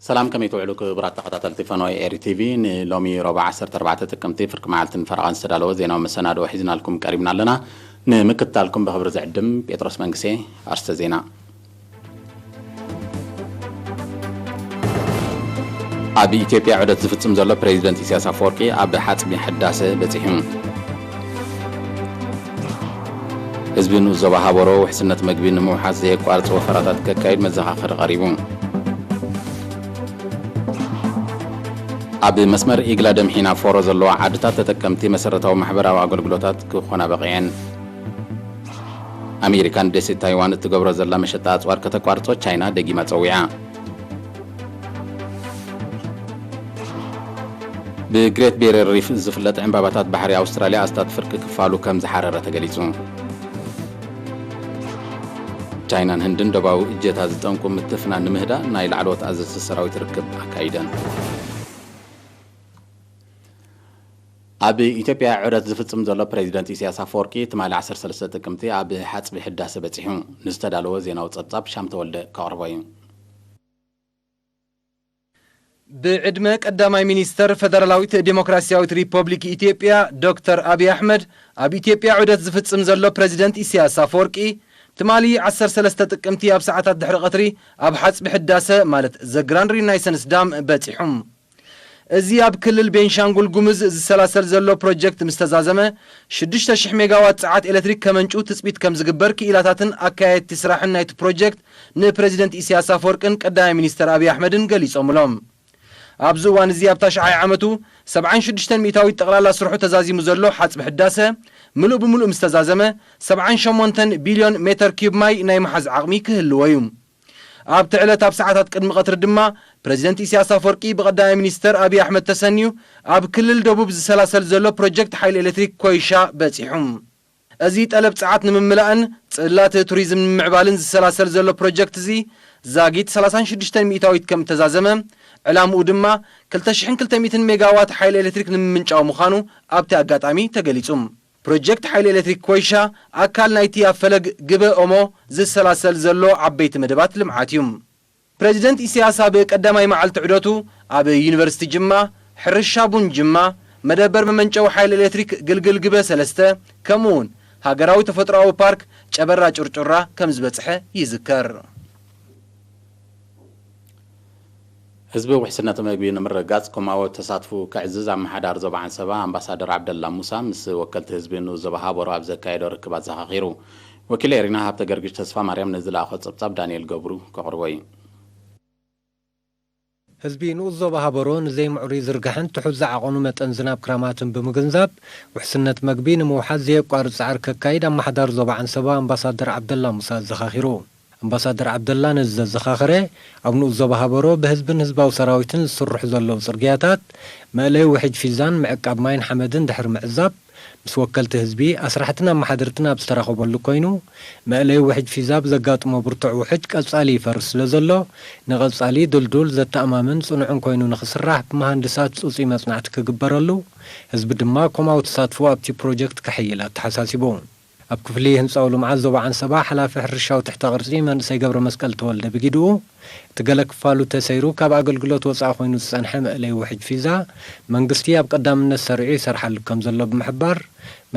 ሰላም፣ ከመይ ትውዕሉ ክቡራት ተኸታተልቲ ፈነወ ኤሪ ቲቪ? ንሎሚ ረቡዕ ዓሰርተ ኣርባዕተ ጥቅምቲ ፍርቂ መዓልትን ፈረቓን ዝተዳለወ ዜናዊ መሰናድኦ ሒዝናልኩም ቀሪብና ኣለና። ንምክትታልኩም ብኽብሪ ዝዕድም ጴጥሮስ መንግስቴ። ኣርስተ ዜና። ኣብ ኢትዮጵያ ዑደት ዝፍጽም ዘሎ ፕሬዚደንት ኢሳያስ ኣፈወርቂ ኣብ ሓጽቢ ሕዳሰ በጺሑ። ህዝቢ ንኡስ ዞባ ሃበሮ ውሕስነት መግቢ ንምውሓስ ዘየቋርጽ ወፈራታት ከካይድ መዘኻኸሪ ቀሪቡ። ኣብ መስመር ኢግላ ደምሒና ፎሮ ዘለዋ ዓድታት ተጠቀምቲ መሰረታዊ ማሕበራዊ ኣገልግሎታት ክኾና በቒዐን። ኣሜሪካ ንደሴት ታይዋን እትገብሮ ዘላ መሸጣ ኣጽዋር ከተቋርጾ ቻይና ደጊማ ጸዊዓ። ብግሬት ቤሪየር ሪፍ ዝፍለጥ ዕምባባታት ባሕሪ ኣውስትራልያ ኣስታት ፍርቂ ክፋሉ ከም ዝሓረረ ተገሊጹ። ቻይናን ህንድን ዶባዊ እጀታ ዝጠንቁ ምትፍናን ንምህዳእ ናይ ላዕለዎት ኣዘዝቲ ሰራዊት ርክብ ኣካይደን። ኣብ ኢትዮጵያ ዑደት ዝፍጽም ዘሎ ፕሬዚደንት ኢሳያስ ኣፈወርቂ ትማሊ ዓሰርተ ሰለስተ ጥቅምቲ ኣብ ሓጽቢ ሕዳሰ በጺሑ። ንዝተዳለወ ዜናዊ ጸብጻብ ሻም ተወልደ ከቕርቦ እዩ። ብዕድመ ቀዳማይ ሚኒስተር ፈደራላዊት ዴሞክራሲያዊት ሪፐብሊክ ኢትዮጵያ ዶክተር ኣብይ ኣሕመድ ኣብ ኢትዮጵያ ዑደት ዝፍጽም ዘሎ ፕሬዚደንት ኢሳያስ ኣፈወርቂ ትማሊ ዓሰርተ ሰለስተ ጥቅምቲ ኣብ ሰዓታት ድሕሪ ቀትሪ ኣብ ሓጽቢ ሕዳሰ ማለት ዘ ግራንድ ሪናይሰንስ ዳም በጺሑ። እዚ ኣብ ክልል ቤንሻንጉል ጉሙዝ ዝሰላሰል ዘሎ ፕሮጀክት ምስ ተዛዘመ ሽዱሽተ ሽሕ ሜጋዋት ጸዓት ኤሌክትሪክ ከመንጩ ትጽቢት ከም ዝግበር ክኢላታትን ኣካየድቲ ስራሕን ናይቲ ፕሮጀክት ንፕሬዚደንት ኢሳያስ ኣፈወርቅን ቀዳማይ ሚኒስተር ኣብይ ኣሕመድን ገሊጾምሎም። ኣብዚ እዋን እዚ ኣብ ታሽዓይ ዓመቱ ሰብዓን ሽዱሽተን ሚእታዊት ጠቕላላ ስርሑ ተዛዚሙ ዘሎ ሓጽቢ ሕዳሰ ምሉእ ብምሉእ ምስ ተዛዘመ ሰብዓን ሸሞንተን ቢልዮን ሜተር ኪዩብ ማይ ናይ ምሓዝ ዓቕሚ ክህልዎ እዩ። ኣብቲ ዕለት ኣብ ሰዓታት ቅድሚ ቀትሪ ድማ ፕሬዚደንት ኢሳያስ ኣፈወርቂ ብቐዳማይ ሚኒስተር ኣብይ ኣሕመድ ተሰንዩ ኣብ ክልል ደቡብ ዝሰላሰል ዘሎ ፕሮጀክት ሓይሊ ኤሌክትሪክ ኮይሻ በጺሑ። እዚ ጠለብ ጸዓት ንምምላእን ጽላት ቱሪዝም ንምምዕባልን ዝሰላሰል ዘሎ ፕሮጀክት እዚ ዛጊት ሰላሳን ሽዱሽተን ሚእታዊት ከም እተዛዘመ፣ ዕላምኡ ድማ ክልተ ሽሕን ክልተ ሚእትን ሜጋዋት ሓይሊ ኤሌክትሪክ ንምምንጫው ምዃኑ ኣብቲ ኣጋጣሚ ተገሊጹ። ፕሮጀክት ሓይሊ ኤሌክትሪክ ኮይሻ ኣካል ናይቲ ኣብ ፈለግ ግበ ኦሞ ዝሰላሰል ዘሎ ዓበይቲ መደባት ልምዓት እዩ። ፕሬዚደንት ኢሳያስ ኣብ ቀዳማይ መዓልቲ ዑደቱ ኣብ ዩኒቨርሲቲ ጅማ፣ ሕርሻ ቡን ጅማ፣ መደበር መመንጨዊ ሓይሊ ኤሌክትሪክ ግልግል ግበ ሰለስተ፣ ከምኡ እውን ሃገራዊ ተፈጥሮኣዊ ፓርክ ጨበራ ጩርጩራ ከም ዝበጽሐ ይዝከር። ህዝቢ ውሕስነት መግቢ ንምርግጋጽ ኮማዊ ተሳትፎ ከዕዝዝ ኣመሓዳሪ ዞባ ዓንሰባ ኣምባሳደር ዓብደላ ሙሳ ምስ ወከልቲ ህዝቢ ንኡስ ዞባ ሃበሮ ኣብ ዘካየዶ ርክብ ኣዘኻኺሩ። ወኪል ኤሪና ሃብተ ገርግሽ ተስፋ ማርያም ንዝለኣኾ ጸብጻብ ዳንኤል ገብሩ ከቕርቦ እዩ። ህዝቢ ንኡስ ዞባ ሃበሮ ንዘይምዕሩይ ዝርጋሕን ትሑት ዝዓቐኑ መጠን ዝናብ ክራማትን ብምግንዛብ፣ ውሕስነት መግቢ ንምውሓስ ዘየቋርጽ ጻዕሪ ከካይድ ኣመሓዳሪ ዞባ ዓንሰባ ኣምባሳደር ዓብደላ ሙሳ ኣዘኻኺሩ። ኣምባሳደር ዓብደላ ነዚ ዘዘኻኸረ፣ ኣብ ንኡስ ዞባ ሃበሮ ብህዝብን ህዝባዊ ሰራዊትን ዝስርሑ ዘለዉ ጽርግያታት፣ መእለይ ውሕጅ ፊዛን ምዕቃብ ማይን ሓመድን ድሕሪ ምዕዛብ፣ ምስ ወከልቲ ህዝቢ፣ ኣስራሕትን ኣመሓደርትን ኣብ ዝተራኸበሉ ኮይኑ፣ መእለይ ውሕጅ ፊዛ ብዘጋጥሞ ብርቱዕ ውሕጅ ቀጻሊ ይፈርስ ስለ ዘሎ፣ ንቐጻሊ ድልዱል፣ ዘተኣማምን ጽኑዕን ኮይኑ ንኽስራሕ ብመሃንድሳት ጽጹይ መጽናዕቲ ክግበረሉ፣ ህዝቢ ድማ ኮማዊ ተሳትፎ ኣብቲ ፕሮጀክት ከሐይል ኣተሓሳሲቡ። ኣብ ክፍሊ ህንጻዊ ልምዓት ዞባ ዓንሰባ ሓላፊ ሕርሻዊ ትሕተ ቅርጺ መንእሰይ ገብረ መስቀል ተወልደ ብጊድኡ፣ እቲ ገለ ክፋሉ ተሰይሩ ካብ ኣገልግሎት ወጻኢ ኮይኑ ዝጸንሐ መእለይ ውሕጅ ፊዛ መንግስቲ ኣብ ቀዳምነት ሰሪዑ ይሰርሓሉ ከም ዘሎ ብምሕባር፣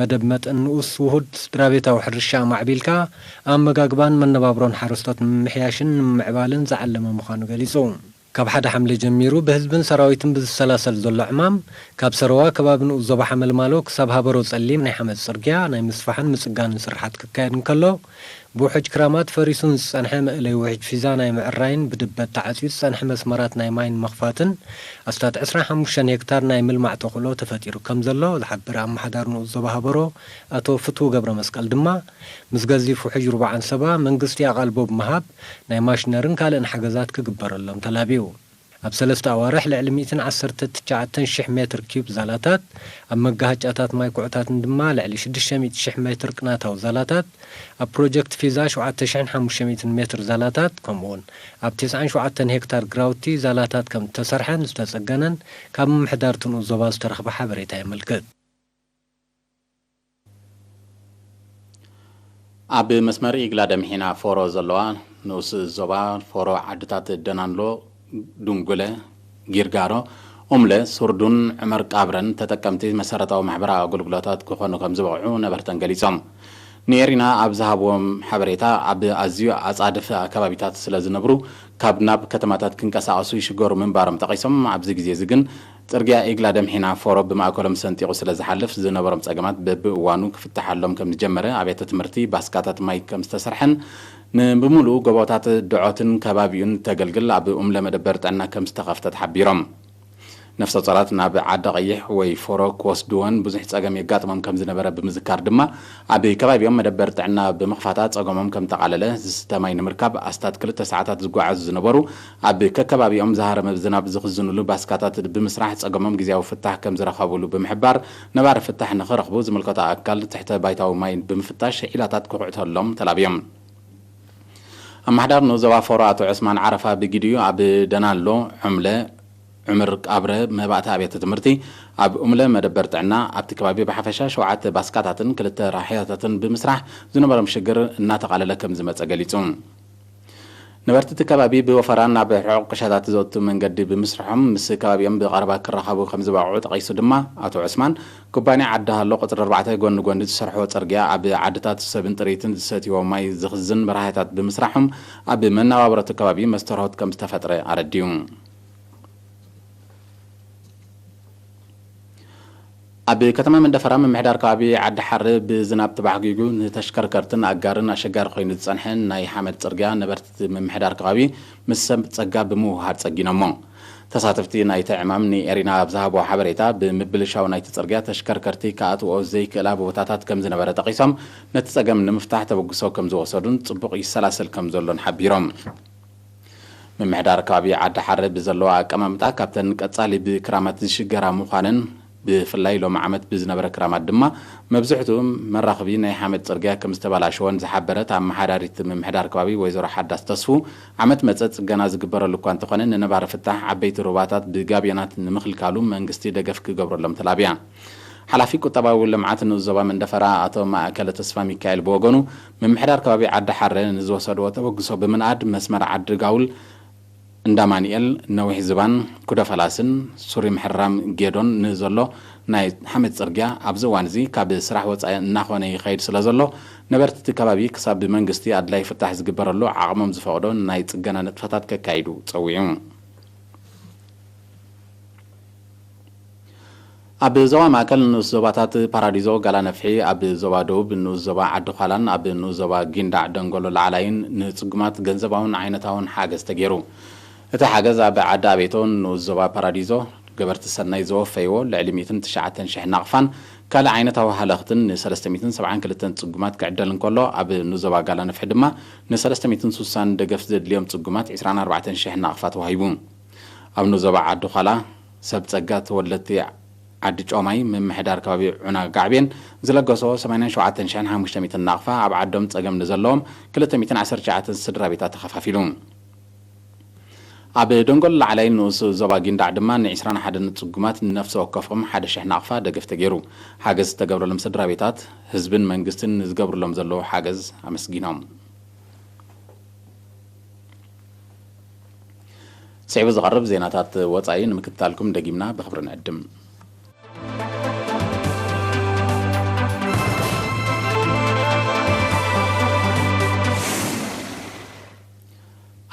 መደብ መጠን ንኡስ ውሁድ ስድራቤታዊ ሕርሻ ኣማዕቢልካ ኣመጋግባን መነባብሮን ሓረስቶት ንምምሕያሽን ንምምዕባልን ዝዓለመ ምዃኑ ገሊጹ። ካብ ሓደ ሓምለ ጀሚሩ ብህዝብን ሰራዊትን ብዝሰላሰል ዘሎ ዕማም፣ ካብ ሰረዋ ከባቢ ንኡስ ዞባ ሓመልማሎ ክሳብ ሃበሮ ጸሊም ናይ ሓመድ ጽርግያ ናይ ምስፋሕን ምጽጋንን ስርሓት ክካየድ እንከሎ፣ ብውሕጅ ክራማት ፈሪሱ ንዝጸንሐ መእለይ ውሕጅ ፊዛ ናይ ምዕራይን ብድበት ተዓጽዩ ዝጸንሐ መስመራት ናይ ማይ ንምኽፋትን ኣስታት ዕስራን ሓሙሽተን ሄክታር ናይ ምልማዕ ተኽእሎ ተፈጢሩ ከም ዘሎ ዝሓበረ ኣመሓዳሪ ንኡስ ዞባ ሃበሮ ኣቶ ፍትዉ ገብረ መስቀል ድማ፣ ምስ ገዚፍ ውሕጅ ሩባ ዓንሰባ መንግስቲ ኣቓልቦ ብምሃብ ናይ ማሽነርን ካልእን ሓገዛት ክግበረሎም ተላብዩ። ኣብ ሰለስተ ኣዋርሕ ልዕሊ ሚእትን ዓሰርተ ትሽዓተን ሽሕ ሜትር ኪዩብ ዛላታት፣ ኣብ መጋሃጫታት ማይ ኩዕታትን ድማ ልዕሊ ሽዱሽተ ሚእቲ ሽሕ ሜትር ቅናታዊ ዛላታት፣ ኣብ ፕሮጀክት ፊዛ ሸውዓተ ሽሕን ሓሙሽተ ሚእትን ሜትር ዛላታት፣ ከምኡውን ኣብ ተስዓን ሸውዓተን ሄክታር ግራውቲ ዛላታት ከም ዝተሰርሐን ዝተጸገነን ካብ ምምሕዳር እቲ ንኡስ ዞባ ዝተረኽበ ሓበሬታ የመልክት። ኣብ መስመር ኢግላ ደምሒና ፎሮ ዘለዋ ንኡስ ዞባ ፎሮ ዓድታት ደናንሎ ዱንጉለ፣ ጊርጋሮ፣ ኡምለ፣ ሱርዱን ዕመር ቃብረን ተጠቀምቲ መሰረታዊ ማሕበራዊ ኣገልግሎታት ክኾኑ ከም ዝበቕዑ ነበርተን ገሊጾም። ንኤሪና ኣብ ዝሃብዎም ሓበሬታ፣ ኣብ ኣዝዩ ኣጻድፍ ኣከባቢታት ስለ ዝነብሩ፣ ካብ ናብ ከተማታት ክንቀሳቐሱ ይሽገሩ ምንባሮም ጠቒሶም፣ ኣብዚ ግዜ እዚ ግን ጽርግያ ኢግላ ደምሒና ፎሮ ብማእከሎም ሰንጢቑ ስለ ዝሓልፍ፣ ዝነበሮም ጸገማት በብእዋኑ ክፍትሓሎም ከም ዝጀመረ፣ ኣብያተ ትምህርቲ፣ ባስካታት ማይ ከም ዝተሰርሐን፣ ንብምሉኡ ጎቦታት ድዖትን ከባቢኡን ተገልግል ኣብ ኡምለ መደበር ጥዕና ከም ዝተኸፍተት ሓቢሮም። ነፍሰ ጾራት ናብ ዓዲ ቀይሕ ወይ ፎሮ ክወስድወን ብዙሕ ጸገም የጋጥሞም ከም ዝነበረ ብምዝካር ድማ፣ ኣብ ከባቢኦም መደበር ጥዕና ብምኽፋታ ጸገሞም ከም ተቓለለ፣ ዝስተ ማይ ንምርካብ ኣስታት ክልተ ሰዓታት ዝጓዓዙ ዝነበሩ፣ ኣብ ከከባቢኦም ዝሃረመ ዝናብ ዝኽዝኑሉ ባስካታት ብምስራሕ ጸገሞም ግዜያዊ ፍታሕ ከም ዝረኸቡሉ ብምሕባር፣ ነባሪ ፍታሕ ንኽረኽቡ ዝምልከቶ ኣካል ትሕተ ባይታዊ ማይ ብምፍታሽ ዒላታት ክኹዕተሎም ተላብዮም። ኣመሓዳር ንኡስ ዞባ ፎሮ ኣቶ ዑስማን ዓረፋ ብጊዲኡ ኣብ ደናሎ፣ ዑምለ፣ ዕምር ቃብረ፣ መባእቲ ኣብያተ ትምህርቲ፣ ኣብ ኡምለ መደበር ጥዕና፣ ኣብቲ ከባቢ ብሓፈሻ ሸውዓተ ባስካታትን ክልተ ራሕያታትን ብምስራሕ ዝነበሮም ሽግር እናተቓለለ ከም ዝመጸ ገሊጹ። ነበርቲ እቲ ከባቢ ብወፈራ ናብ ርሑቕ ቁሸታት ዘእቱ መንገዲ ብምስርሖም ምስ ከባቢኦም ብቐረባ ክራኸቡ ከም ዝበቕዑ ጠቒሱ ድማ ኣቶ ዑስማን፣ ኩባንያ ዓዲ ሃሎ ቁጽሪ ኣርባዕተ ጎኒ ጎኒ ዝሰርሖ ጽርግያ ኣብ ዓድታት ሰብን ጥሪትን ዝሰትይዎ ማይ ዝኽዝን መራሕታት ብምስራሖም ኣብ መነባብሮቲ ከባቢ መስተርሆት ከም ዝተፈጥረ ኣረዲኡ። ኣብ ከተማ መንደፈራ ምምሕዳር ከባቢ ዓዲ ሓረ ብዝናብ ተባሕጒጉ ንተሽከርከርትን ኣጋርን ኣሸጋሪ ኮይኑ ዝጸንሐ ናይ ሓመድ ጽርግያ ነበርቲ ምምሕዳር ከባቢ ምስ ሰብ ጸጋ ብምውሃድ ጸጊኖሞ። ተሳተፍቲ ናይቲ ዕማም ንኤሪና ኣብ ዝሃብዎ ሓበሬታ፣ ብምብልሻው ናይቲ ጽርግያ ተሽከርከርቲ ክኣትዎ ዘይክእላ ቦታታት ከም ዝነበረ ጠቒሶም፣ ነቲ ጸገም ንምፍታሕ ተበግሶ ከም ዝወሰዱን ጽቡቕ ይሰላሰል ከም ዘሎን ሓቢሮም። ምምሕዳር ከባቢ ዓዲ ሓረ ብዘለዎ ኣቀማምጣ፣ ካብተን ቀጻሊ ብክራማት ዝሽገራ ምዃነን፣ ብፍላይ ሎሚ ዓመት ብዝነበረ ክራማት ድማ መብዝሕትኡ መራኽቢ ናይ ሓመድ ጽርግያ ከም ዝተበላሸወን ዝሓበረት ኣመሓዳሪት ምምሕዳር ከባቢ ወይዘሮ ሓዳስ ተስፉ፣ ዓመት መጸ ጽገና ዝግበረሉ እኳ እንተኾነ፣ ንነባሪ ፍታሕ ዓበይቲ ሩባታት ብጋብዮናት ንምኽልካሉ መንግስቲ ደገፍ ክገብረሎም ተላብያ። ሓላፊ ቁጠባዊ ልምዓት ንኡስ ዞባ መንደፈራ ኣቶ ማእከለ ተስፋ ሚካኤል ብወገኑ፣ ምምሕዳር ከባቢ ዓዲ ሓረ ንዝወሰድዎ ተበግሶ ብምንኣድ፣ መስመር ዓዲ ጋውል፣ እንዳ ማንኤል፣ ነዊሕ ዝባን፣ ኩደ ፈላስን ሱሪ ምሕራም ጌዶን ንዘሎ ናይ ሓመድ ጽርግያ ኣብዚ እዋን እዚ ካብ ስራሕ ወጻኢ እናኾነ ይኸይድ ስለ ዘሎ፣ ነበርቲ እቲ ከባቢ ክሳብ ብመንግስቲ ኣድላይ ፍታሕ ዝግበረሉ ዓቕሞም ዝፈቕዶ ናይ ጽገና ንጥፈታት ከካይዱ ጸዊዑ። ኣብ ዞባ ማእከል ንኡስ ዞባታት ፓራዲዞ፣ ጋላ ነፍሒ፣ ኣብ ዞባ ደቡብ ንኡስ ዞባ ዓዲ ዃላን ኣብ ንኡስ ዞባ ጊንዳዕ ደንጎሎ ላዕላይን ንጽጉማት ገንዘባውን ዓይነታውን ሓገዝ ተገይሩ። እቲ ሓገዝ ኣብ ዓዲ ኣቤቶ ንኡስ ዞባ ፓራዲዞ ገበርቲ ሰናይ ዘወፈይዎ ልዕሊ ሚእትን ትሽዓተን ሽሕ ናቕፋን ካልእ ዓይነታዊ ሃለኽትን ንሰለስተ ሚእትን ሰብዓን ክልተን ጽጉማት ክዕደል እንከሎ፣ ኣብ ንኡስ ዞባ ጋላ ነፍሒ ድማ ንሰለስተ ሚእትን ስሳን ደገፍ ዘድልዮም ጽጉማት ዕስራን ኣርባዕተን ሽሕ ናቕፋ ተዋሂቡ። ኣብ ንኡስ ዞባ ዓዲ ዃላ ሰብ ጸጋ ተወለድቲ ዓዲ ጮማይ ምምሕዳር ከባቢ ዑና ጋዕቤን ዝለገሶ ሰማንያን ሸውዓተን ሽሕን ሓሙሽተ ሚእትን ናቕፋ ኣብ ዓዶም ጸገም ንዘለዎም ክልተ ሚእትን ዓሰርተ ትሽዓተ ስድራ ቤታት ተኸፋፊሉ። ኣብ ደንጎሎ ላዕላይ ንኡስ ዞባ ጊንዳዕ ድማ ንዕስራን ሓደን ጽጉማት ንነፍሲ ወከፎም ሓደ ሽሕ ናቕፋ ደገፍ ተገይሩ። ሓገዝ ዝተገብረሎም ስድራ ቤታት ህዝብን መንግስትን ንዝገብርሎም ዘለዉ ሓገዝ ኣመስጊኖም። ስዒቡ ዝቐርብ ዜናታት ወጻኢ ንምክትታልኩም ደጊምና ብኽብሪ ንዕድም።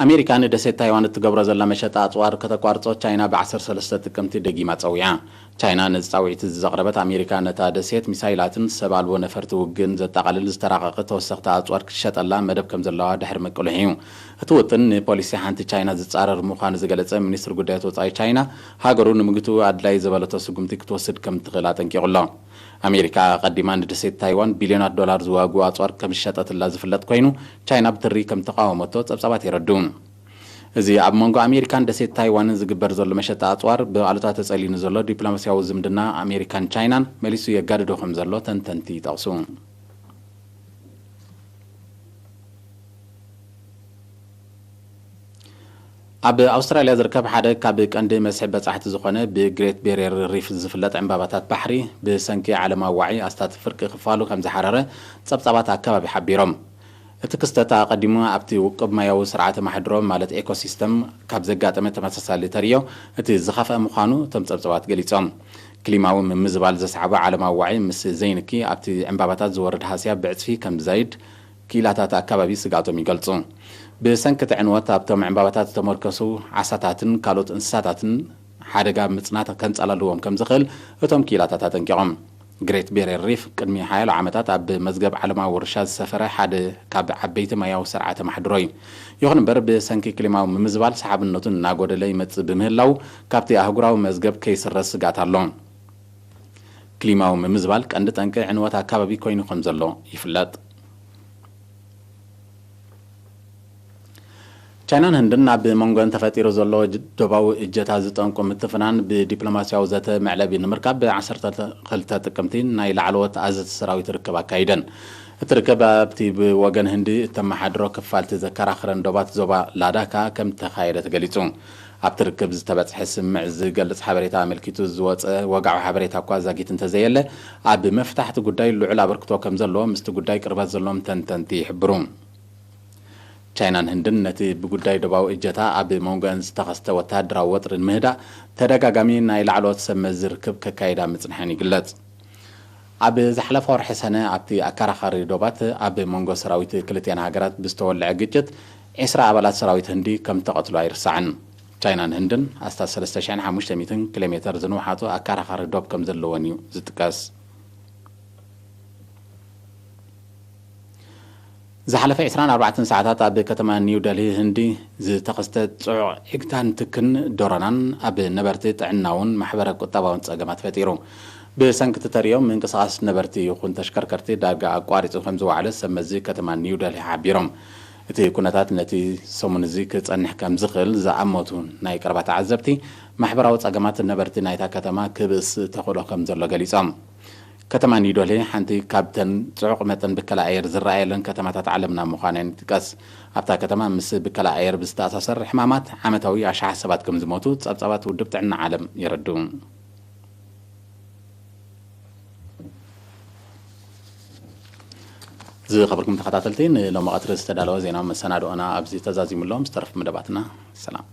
ኣሜሪካ ንደሴት ታይዋን እትገብሮ ዘላ መሸጣ ኣጽዋር ከተቋርጾ ቻይና ብ ዓሰርተ ሰለስተ ጥቅምቲ ደጊማ ጸዊዓ። ቻይና ነዚ ጻውዒት እዚ ዘቕረበት፣ ኣሜሪካ ነታ ደሴት ሚሳይላትን ሰብ ኣልቦ ነፈርቲ ውግእን ዘጠቓልል ዝተራቐቐ ተወሰኽቲ ኣጽዋር ክትሸጠላ መደብ ከም ዘለዋ ድሕሪ ምቅልሑ እዩ። እቲ ውጥን ንፖሊሲ ሓንቲ ቻይና ዝጻረር ምዃኑ ዝገለጸ ሚኒስትሪ ጉዳያት ወጻኢ ቻይና፣ ሃገሩ ንምግትኡ ኣድላይ ዘበለቶ ስጉምቲ ክትወስድ ከም ትኽእል ኣጠንቂቑ ኣሎ። ኣሜሪካ ኣቐዲማ ንደሴት ታይዋን ቢልዮናት ዶላር ዝዋግኡ ኣጽዋር ከም ዝሸጠትላ ዝፍለጥ ኮይኑ፣ ቻይና ብትሪ ከም ተቃወመቶ ጸብጻባት የረድኡ። እዚ ኣብ መንጎ ኣሜሪካን ደሴት ታይዋንን ዝግበር ዘሎ መሸጣ ኣጽዋር፣ ብኣሉታ ተጸልዩ ንዘሎ ዲፕሎማስያዊ ዝምድና ኣሜሪካን ቻይናን መሊሱ የጋድዶ ከም ዘሎ ተንተንቲ ይጠቕሱ። ኣብ ኣውስትራልያ ዝርከብ ሓደ ካብ ቀንዲ መስሕብ በጻሕቲ ዝኾነ ብግሬት ቤሪየር ሪፍ ዝፍለጥ ዕምባባታት ባሕሪ፣ ብሰንኪ ዓለማዊ ዋዒ ኣስታት ፍርቂ ክፋሉ ከም ዝሓረረ ጸብጻባት ኣከባቢ ሓቢሮም። እቲ ክስተት ኣቐዲሙ ኣብቲ ውቁብ ማያዊ ስርዓተ ማሕድሮ ማለት ኤኮሲስተም ካብ ዘጋጠመ ተመሳሳሊ ተርእዮ እቲ ዝኸፍአ ምዃኑ እቶም ጸብጸባት ገሊጾም። ክሊማዊ ምምዝባል ዘስዓቦ ዓለማዊ ዋዒ ምስ ዘይንኪ ኣብቲ ዕምባባታት ዝወርድ ሃስያ ብዕጽፊ ከም ዝዛይድ ክኢላታት ኣካባቢ ስግኣቶም ይገልጹ። ብሰንኪ እቲ ዕንወት ኣብቶም ዕምባባታት ዝተመርኮሱ ዓሳታትን ካልኦት እንስሳታትን ሓደጋ ምጽናት ከንጸላልዎም ከም ዝኽእል እቶም ክኢላታት ኣጠንቂቖም። ግሬት ቤሪየር ሪፍ ቅድሚ ሓያሎ ዓመታት ኣብ መዝገብ ዓለማዊ ውርሻ ዝሰፈረ ሓደ ካብ ዓበይቲ ማያዊ ስርዓተ ማሕድሮ እዩ። ይኹን እምበር ብሰንኪ ክሊማዊ ምምዝባል ሰሓብነቱ እናጎደለ ይመጽእ ብምህላው ካብቲ ኣህጉራዊ መዝገብ ከይስረዝ ስግኣት ኣሎ። ክሊማዊ ምምዝባል ቀንዲ ጠንቂ ዕንወት ኣካባቢ ኮይኑ ከም ዘሎ ይፍለጥ። ቻይናን ህንድን ኣብ መንጎን ተፈጢሩ ዘሎ ዶባዊ እጀታ ዝጠንቁ ምትፍናን ብዲፕሎማሲያዊ ዘተ መዕለቢ ንምርካብ ብ ዓሰርተ ክልተ ጥቅምቲ ናይ ላዕለዎት ኣዘዝቲ ሰራዊት ርክብ ኣካይደን። እቲ ርክብ ኣብቲ ብወገን ህንዲ እተመሓድሮ ክፋልቲ ዘከራኽረን ዶባት ዞባ ላዳካ ከም ተኻየደ ተገሊጹ። ኣብቲ ርክብ ዝተበጽሐ ስምምዕ ዝገልጽ ሓበሬታ ኣመልኪቱ ዝወጸ ወግዓዊ ሓበሬታ እኳ ዛጊት እንተዘየለ፣ ኣብ ምፍታሕቲ ጉዳይ ልዑል ኣበርክቶ ከም ዘለዎ ምስቲ ጉዳይ ቅርበት ዘለዎም ተንተንቲ ይሕብሩ። ቻይናን ህንድን ነቲ ብጉዳይ ዶባዊ እጀታ ኣብ መንጎአን ዝተኸስተ ወተሃደራዊ ወጥሪ ንምህዳእ ተደጋጋሚ ናይ ላዕለዎት ሰብ መዚ ርክብ ከካይዳ ምጽንሐን ይግለጽ። ኣብ ዝሓለፈ ወርሒ ሰነ ኣብቲ ኣከራኻሪ ዶባት ኣብ መንጎ ሰራዊት ክልቲኣን ሃገራት ብዝተወልዐ ግጭት ዒስራ ኣባላት ሰራዊት ህንዲ ከም ተቐትሉ ኣይርሳዕን። ቻይናን ህንድን ኣስታት ሰለስተ ሽሕን ሓሙሽተ ሚእትን ኪሎ ሜተር ዝንውሓቱ ኣከራኻሪ ዶብ ከም ዘለወን እዩ ዝጥቀስ። ዝሓለፈ ዕስራን ኣርባዕተን ሰዓታት ኣብ ከተማ ኒው ደልሂ ህንዲ ዝተኸስተ ጽዑቕ ዒግታን ትክን ዶሮናን ኣብ ነበርቲ ጥዕናውን ማሕበረ ቁጠባውን ጸገማት ፈጢሩ። ብሰንኪ እቲ ተርእዮ ምንቅስቓስ ነበርቲ ይኹን ተሽከርከርቲ ዳርጋ ኣቋሪጹ ከም ዝወዓለ ሰብ መዚ ከተማ ኒው ደልሂ ሓቢሮም። እቲ ኩነታት ነቲ ሰሙን እዚ ክጸንሕ ከም ዝኽእል ዝኣመቱ ናይ ቀረባ ተዓዘብቲ፣ ማሕበራዊ ጸገማት ነበርቲ ናይታ ከተማ ክብእስ ተኽእሎ ከም ዘሎ ገሊጾም። ከተማ ኒው ደልሂ ሓንቲ ካብተን ጽዑቕ መጠን ብከላ ኣየር ዝረኣየለን ከተማታት ዓለምና ምዃነን ይጥቀስ። ኣብታ ከተማ ምስ ብከላ ኣየር ብዝተኣሳሰር ሕማማት ዓመታዊ ኣሽሓ ሰባት ከም ዝሞቱ ጸብጻባት ውድብ ጥዕና ዓለም የረድኡ። ዝኸበርኩም ተኸታተልቲ፣ ንሎሚ ቀትሪ ዝተዳለወ ዜናዊ መሰናድኦና ኣብዚ ተዛዚሙ ኣሎ። ምስ ተረፉ መደባትና ሰላም።